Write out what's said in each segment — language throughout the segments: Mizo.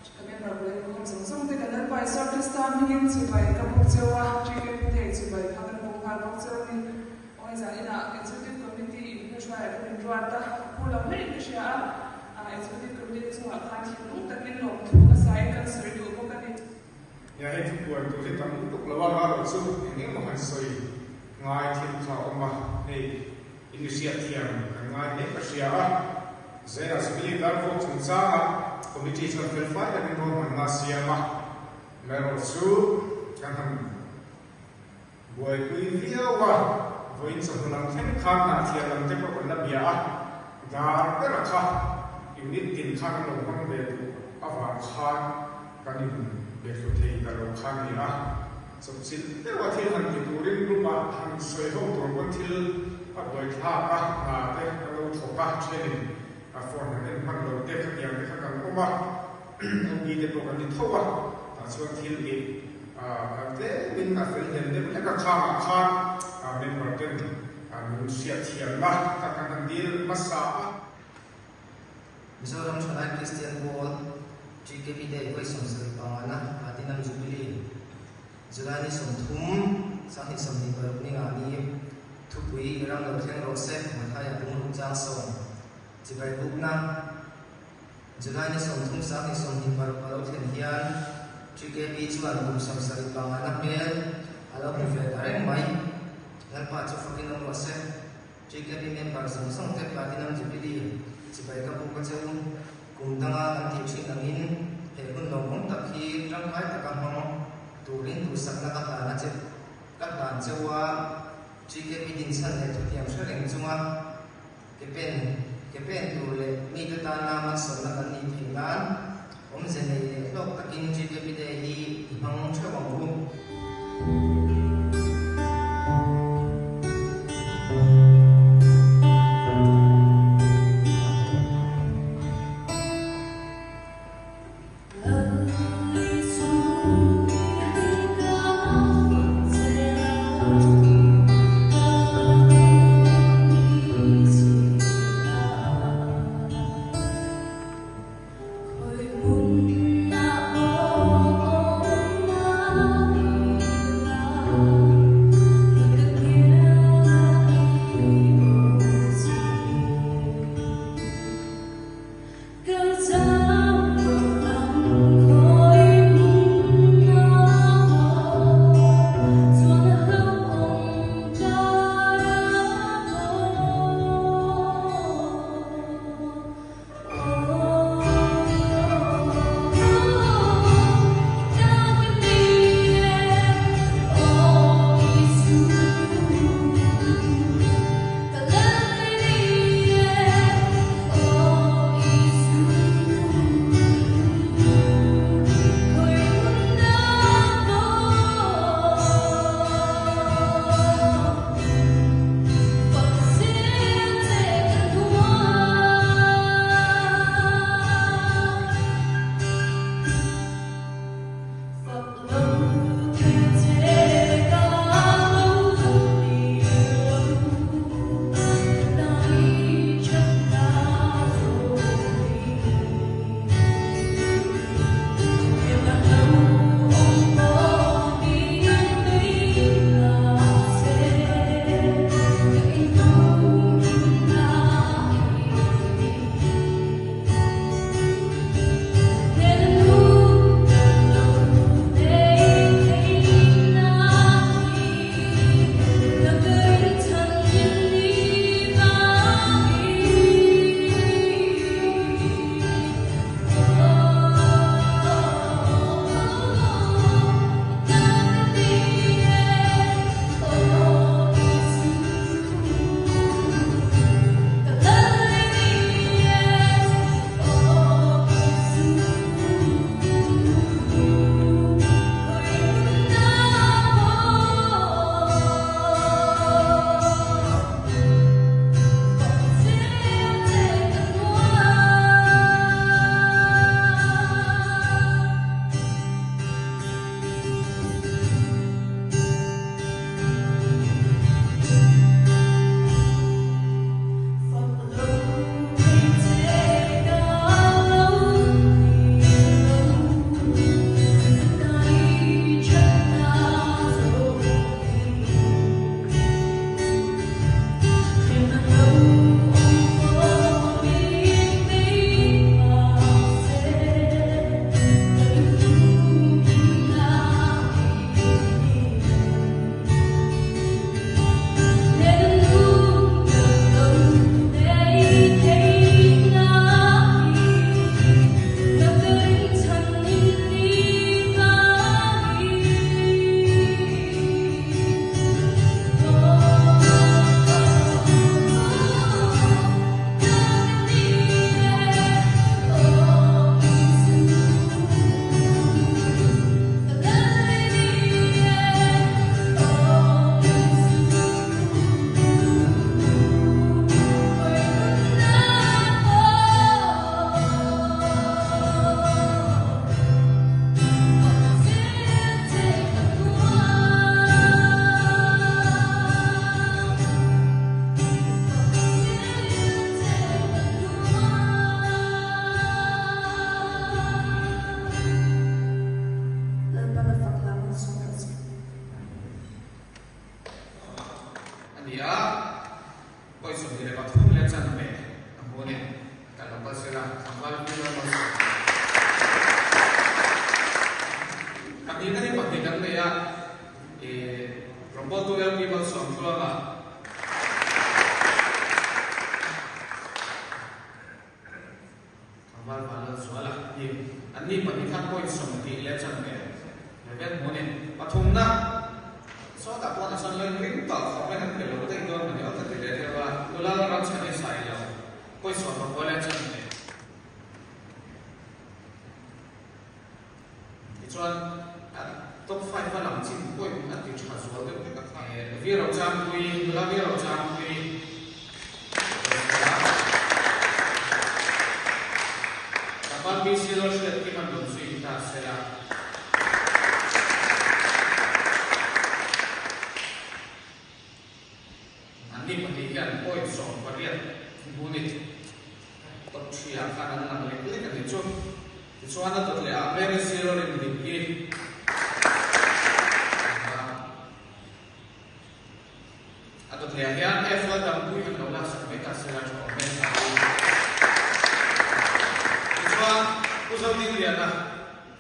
Ka member pawh in khawm zawng zawng te kan Lalpa Isua Krista hmingin chibai ka bawk cheu a, GKP te chibai kha kan bawk nghal bawk cheu a ni. Awi zan inah Executive Committee in hmehruaiah kan inruat a, a phu lo hle in ka hria a, Executive Committee te chungah khan thinlung takin lawmthu hmasa in kan sawi duh bawk a ni. Nia hei thupuan tur hi tam lutuk lo a, ral chu eng emaw han sawi ngai thil kha a awm a, hei in mi hriat thiam kan ngai hle ka hria a. Zela Jubilee Darvawk chungchangah Committee chuan felfai takin ruahmanna a siam a, amaherawhchu kan han Buaipui viau a, vawiin chawhnu lam thleng khan hnahthial lam te pawh kan la bia a, dar ber a kha unit tin khan an lo hmang ve duh avang khan kan in be thlu thei ta lo kha a ni a, chawpchilh deuh a thil han ti turin group ah han sawi ho tur pawn thil a buaithlak a, hna te an lo thawk a, thenin a phone han en hman lo te khatiang te kha kan awm a. OP te pawh kan ti tho a, tah chuan thil hi kan tlemin a fel hlel deuh hlek a, khangah khan member ten min hriat thiamna kha kan han dil hmasa a. Mizoram Thalai Kristian Pawl, GKP Day vawi 75 na Platinum Jubilee, July ni 30, 2026 ni nga ni thupui i ram lo thleng rawh se, Mathaia bungruk chang sawm, chibai bukna, July ni 30 2026 a lo thlen hian GKP chuan kum 70 pangana hmel a lo hmu ve ta reng mai. Lalpa chu fakin awm rawh se. GKP member zawng zawng te Platinum Jubilee chibai ka buk a che u. Kum danga kan tih thin angin he hun lawmawm tak hi tangkai taka hmang turin duhsakna ka hlan a che ka hlan cheu a. GKP dinchhan leh thutiam hre reng chunga Ke pen, ke pen tur leh mite tana malsawmna kan nih theih nan awmze nei leh hlawk takin GKP Day hi i hmang theuh ang u. point 20 leh chanve level hmu a ni. Pathumna, Sawtah pawh ni chuan lo inring tawh khawp mai kan pe lo daih dawn mawni aw ka ti leh deuh a, nula ram chhan hi sai lo, point 19 leh chanve. Tichuan, top 5 a lang chin point a ti tha zual deuh vek a kha. Viro Changpui, nula Viro Changpui Tlangval BC Lalhriat Kim an rawn zui ta sela. Anni pahnih hian point 18 unit top 3 ah khan an lang lek lek a ni chu. Tichuan a dawt leh ah Mary Zero in dik hi a dawt leh ah hian FL Dampui han lo laksak mai ta sela tha awm e a ti. Tichuan Pu Zodingliana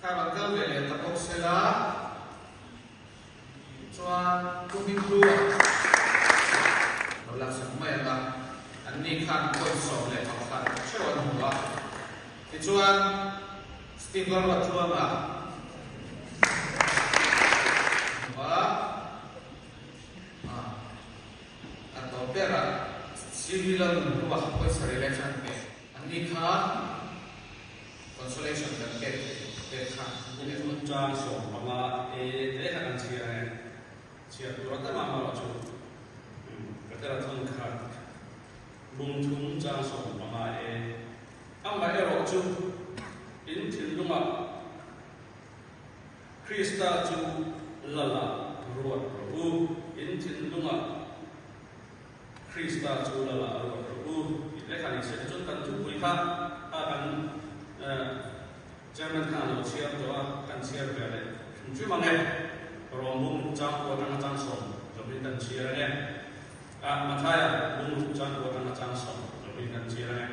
kha rawn kal ve leh ta bawk sela. Chuan Pu Hminghlua lo laksak mai ang a, anni khan point 11 theuh an hmu a. Tichuan Steve Lalruatluanga hmu a, a tawp berah CV Lalnunhlua point 7 leh chan pek. Anni kha Consolation kan pek pek kha. Bung chang 15 e te kha kan chhiar ang e. Chhiar tur a tam a amarawh chu ka tela thawng khat bung thum chang 15 e. Amaherawh chu in thinlungah Krista chu lala ruat rawh u. In thinlungah Krista chu lal ah ruat rawh u tih lek a ni se. Tichuan kan thupui kha a kan Chairman khan a lo chhiar tawh a, kan chhiar ve leh hrim hrim ang e. Rawng bung chang pawh atanga chang sawm lovin kan chhiar ang e. Ah Mathaia bung ruk chang pawh atanga chang sawm lovin kan chhiar ang e.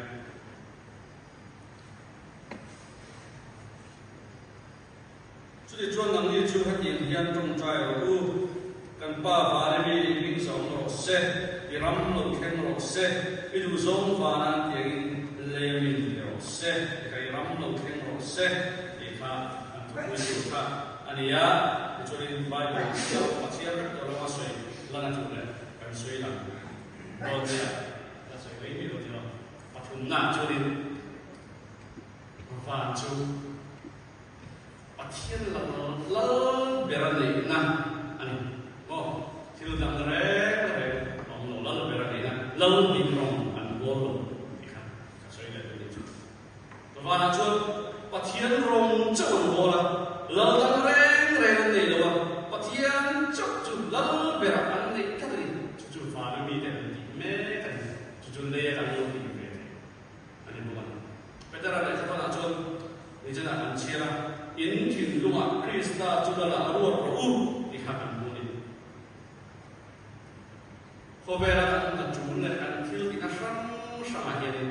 Chutichuan nangni chu hetiang hian tawngtai rawh u, Kan Pa vana mi i hming zawng rawh se, i ram lo thleng rawh se, i duhzawng vana an tiangin lei a min pe rawh se, ka i ram lo thleng rawh se tih kha an thupui tur kha a ni a. Tichuanin Bible chhiar Pathian vek tawh lama sawi lan a duh leh kan sawi lang dawn nia, la sawi mai mai lo ti lo. Pathumna chuanin van chu. Pathian lal lal ber a neihna a ni maw? Thil dang reng reng a awm lo, lal ber a neihna, lal hnih rawng an bawl lo tih kha ka sawi leh duh ni chu. Vanah chuan Pathian rawng chauh an bawl a, lal dang reng reng an nei lo a, Pathian chauh chu lal berah an neih tlat a ni. Chu chu vana mite an tih mek a ni. Chu chu leia kan lo tih ve theih. A ni bawk a. Petera lehkhapawnah chuan Nichana kan chhiar a, In thinlungah Krista chu lala a ruat rawh u tih kha kan hmu a ni. Khawvela kan hna tul leh kan thil tihna hrang hrangah hianin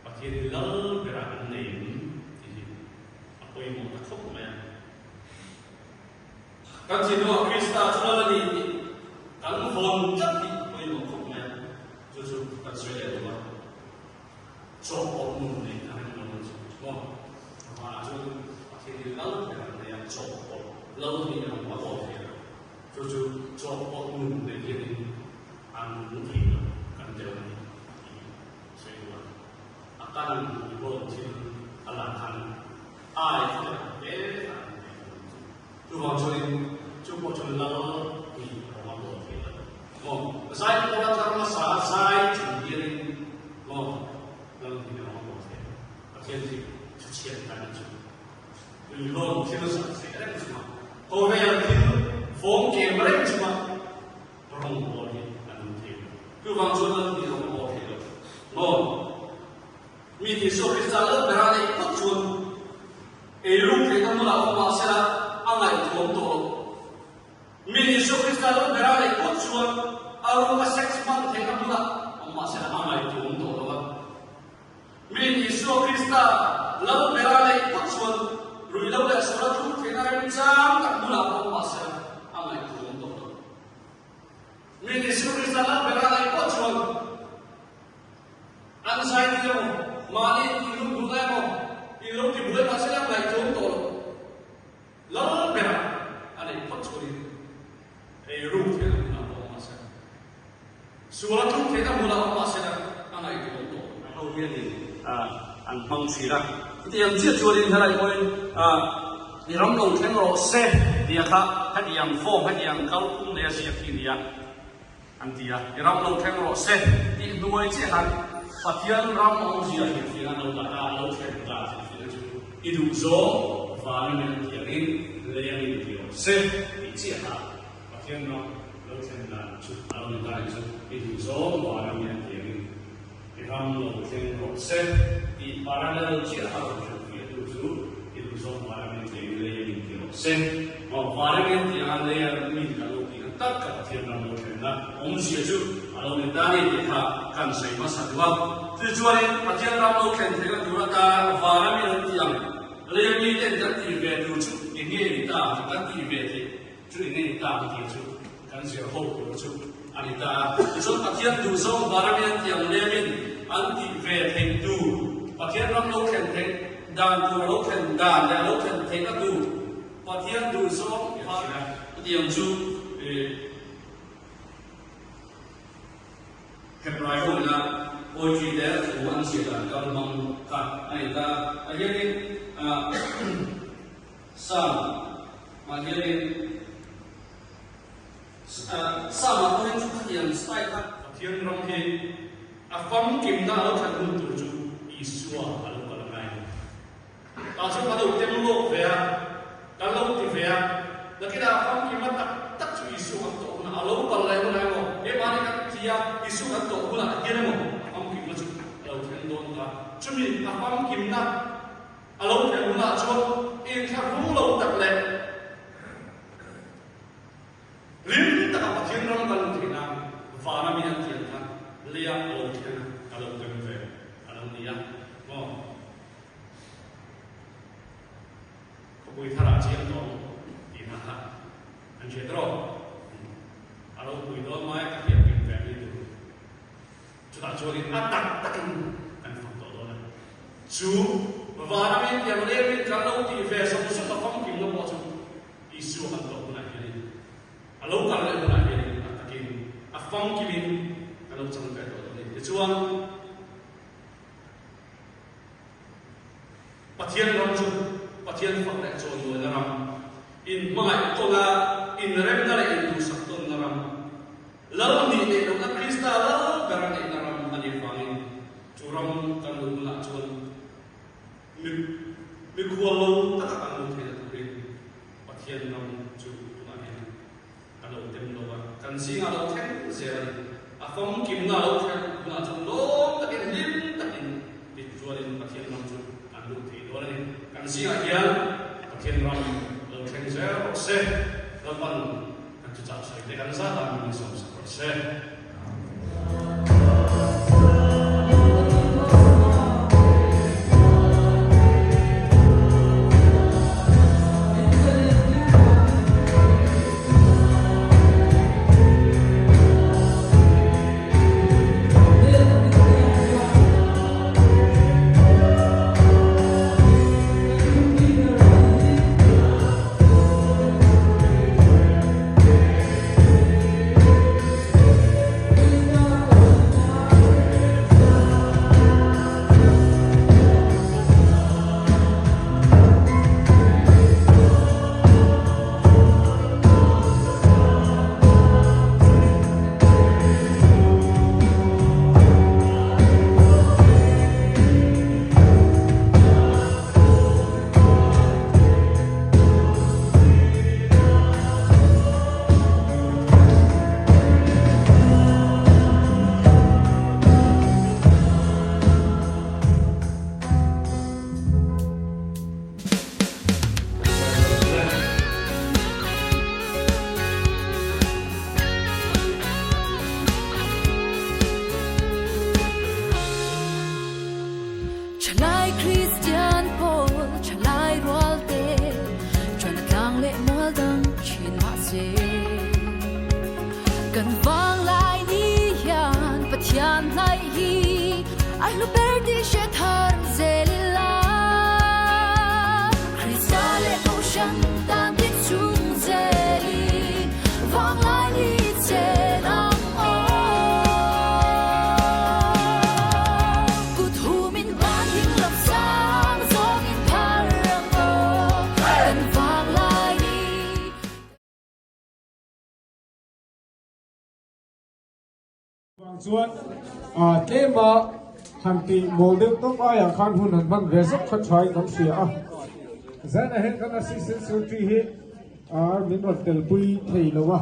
Pathianin lal berah kan nei em tih hi a pawimawh ta khawp mai a. Kan thinlungah Krista chu lal a ni tih kan vawn tlat hi a pawimawh khawp mai a. Chu chu kan sawi leh duh a, chaw pawh nun nei a reng lo a ni maw? Amah chuan Pathian hi lal ber an nei a, chaw pawh lal hi a rawn aw thei a, chu chu chaw pawh nun nei hianin an nung thei lo kan tel a ni tih sawi duh a. A kan hlawn thil a lah khan ai kha hle a an nei lo a ni. Chuvang chuanin chu pawh chuan lal tih a awm a bawl thei lo. Maw? Zai pawla thar hmasa zai chung hianin maw lal tih a awm a bawl thei lo. Pathian hi thu chhiat dan a chu. Tuihlawn thil zah thei reng chunga khawvel thil fawm kem reng chunga rawng bawl hi a nung thei lo. Chuvang chuan lal tih a awm a bawl thei lo. Maw? Mi Isua Krista lal bera neih phawt chuan Eiruk theihna hmunah awm mah sela a ngaihtuam tawh lo. Mi Isua Krista lal bera neih phawt chuan a ruka sex hman theihna hmunah awm mah sela a ngaihtuam tawh lo a. Mi Isua Krista lal bera neih phawt chuan ruihlo leh suala tluk theihna remchang tak hmunah awm mah sela a ngaihtuam tawh lo. Mi Isua Krista lal bera neih phawt chuan An zai ti emaw, mahni in lung duh emaw, in lo ti buai mahse la ngaihtuam tawh lo. an hmang thin a. Chutiang chiah chuanin helai pawhin i ram lo thleng rawh se tia kha hetiang form hetiang kalphung nei a ziak hi nia an ti a. I ram lo thleng rawh se tih hnuai chiah khan Pathian ram awmzia hrilhfiahna lo dah a, lo thlen dan hrilhfiahna chu i duh zawng vana min an tiangin lei angin ti rawh se tih chiah kha Pathian ram lo thlen dan chu a lo ni ta ni chu i duh zawng vana min an tiangin I ram lo thleng rawh se tih parallel chiah a rawn hrilhfiah tu chu i duh zawng varamin tih lei a min ti rawh se. Maw varamin tih anga lei a min kan lo tih na tak ka Pathian ram lo thlenna awmzia chu a lo ni ta ni tih kha kan sawi hmasa duh a. Tichuanin Pathian ram lo thlen theihna tur atana varamin an tih ang lei a miten kan tih ve tur chu eng nge ni ta ang kan tih ve theih Chu eng nge ni ta ang tih chu kan zir ho tur chu a ni ta a. Tichuan Pathian duhzawng Varami an tih ang lemin an tih ve theih tur, Pathian ram lo thlen theih dan tur a lo thlen dan leh a lo thlen theihna tur Pathian duhzawng Varami a tih ang chu Hebrai ho ina poetry te thu an ziah dan kal hmang kha a ni ta a. Hianin Psalm ah hianin Psalm ah pawhin chu khatiang style kha. Pathian ram hi a famkimna a lo that hun tur chu Isua a lo kal ngai lo. Tah chuan ka lo tem lawk ve a, ka lo ti ve a, nakinah a famkimna tak tak chu Isua kan tawh hunah a lo kal leh hunah emaw, keimahni kan ti a, Isua kan tawh hunah hian emaw a famkimna chu a lo thleng dawn ta. Chumi a famkimna A lo thlen hunah chuan inthlahrung lo tak leh hlim taka Pathian ram kan luh theih nan vana mi an tiang kha leia a lo thlen a, a lo tem ve a lo ni a maw? Khawpui tharah chiang tawh ang tih hna kha an hriat rawh. A ropui dawn mai a, ka hriat kim ve ni tur. Chutah chuanin a tak takin kan fak tawh dawn a. Chu vana min tiang lengin kan lo tih ve zawng zawng a famkim na pawh chu Isua kan tawh hunah hianin, a lo kal leh hunah hianin a takin a famkimin kan lo chang ve tawh dawn a ni. Tichuan, Pathian ram chu Pathian fak leh chawnnuaina ram, inhmangaih tawna inremna leh induhsak tawnna ram, Lal nih neih lohna Krista lal ber a neihna ram a nih avangin chu ram kan luh hunah chuan mi mikhual lo taka kan luh theihna turin Pathian ram chu tunah hian a lo tem lo a, kan zingah a lo thleng zel a ni. A famkimna a lo thlen hunah chuan lawm takin hlim takin mitrualin Pathian ram chu kan luh thei dawn a ni. Kan zingah hian Pathian ram lo thleng zel rawh se. Lalpan Kan chu chah sawi te kan zat a, min sawm sak rawh se. chuan tlema han tih mawl deuh tawp aiah khan hun han hman ve zawk kha thain kan hria a. Zainah hian kan Assistant Secretary hi min rawn telpui thei lo a,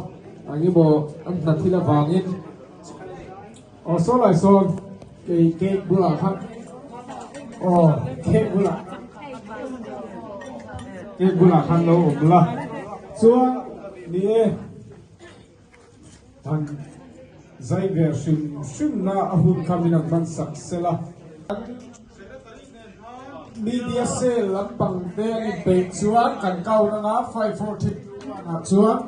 engemaw an hna thil avangin aw saw lai sawn kei cake bulah khan aw cake bulah cake bulah khan lo awm la chuan ni e. Han zai ve hrim hrim na a hun kha min han hman sak sel a. Media cell lampang te an inpeih chuan kan count anga 5 4 3 2 1 ah chuan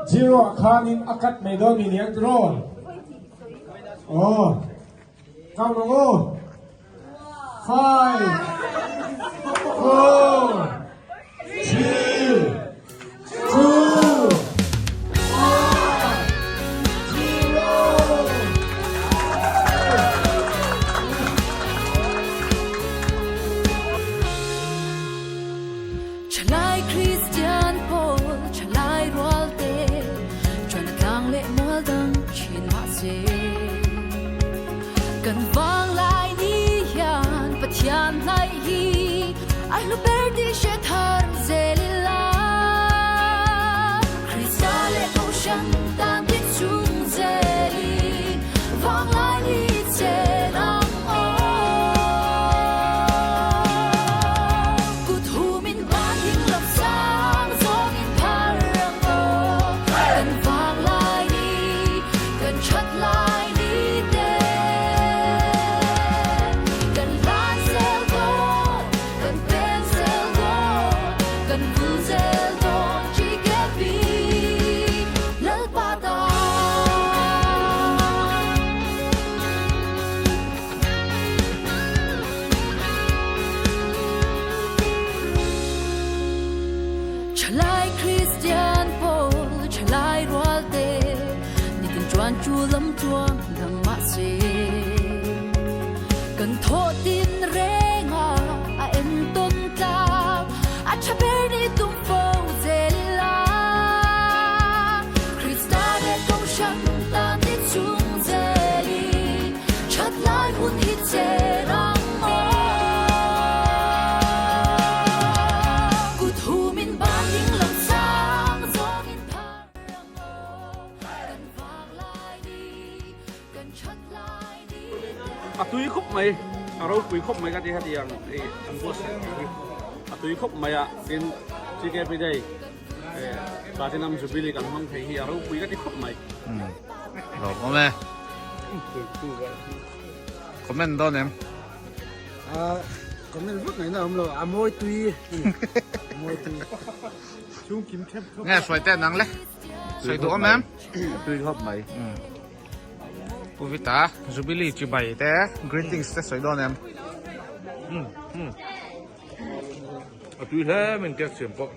zero ah khanin a cut mai dawn mi niang tiraw? Aw count ang aw. 5 4 3 2 1 0. Thalai Kristian pawl, thalai rualte, Chuan a tlang leh mual dang thin mahse. Kan vanglai ni hian Pathian hnaih hi a hlu ber tih hre thar zel ila. Krista leh Kohhran tan ti chung zelin vanglai ni chen ang aw. Kut humin ban ding lam sang zawngin phar ang aw. Kan vanglai ni kan that lai ni te. Kan lan zel dawn, kan pen zel dawn, kan vul zel dawn GKP Lalpa tan. Thalai Kristian pawl, thalai rualte, Nitin chuan chu lam chuang dang mahse Kan thawh tin renga a entawn tlak A tha ber ni tum fo zel ila Krista leh Kohhran tan ti chung zelin That lai hun hi chen ang aw Kut humin ban ding lam sang zawngin phar ang aw A tui khawp mai, a ropui khawp mai ka ti hetiang i an buatsaih hi a tui khawp mai a, tin GKP Day Platinum Jubilee kan hmang thei hi a ropui ka ti khawp mai. Lawm awm e. Comment dawn em? Comment vak ngaihna awm lo, a mawi tui. A mawi tui. Nge hruai teh nang le. Sawi duh awm em? Tui khawp mai. Pu Vita, Jubilee chibai te greetings te sawi dawn em? A tui hle min cake siam pawh.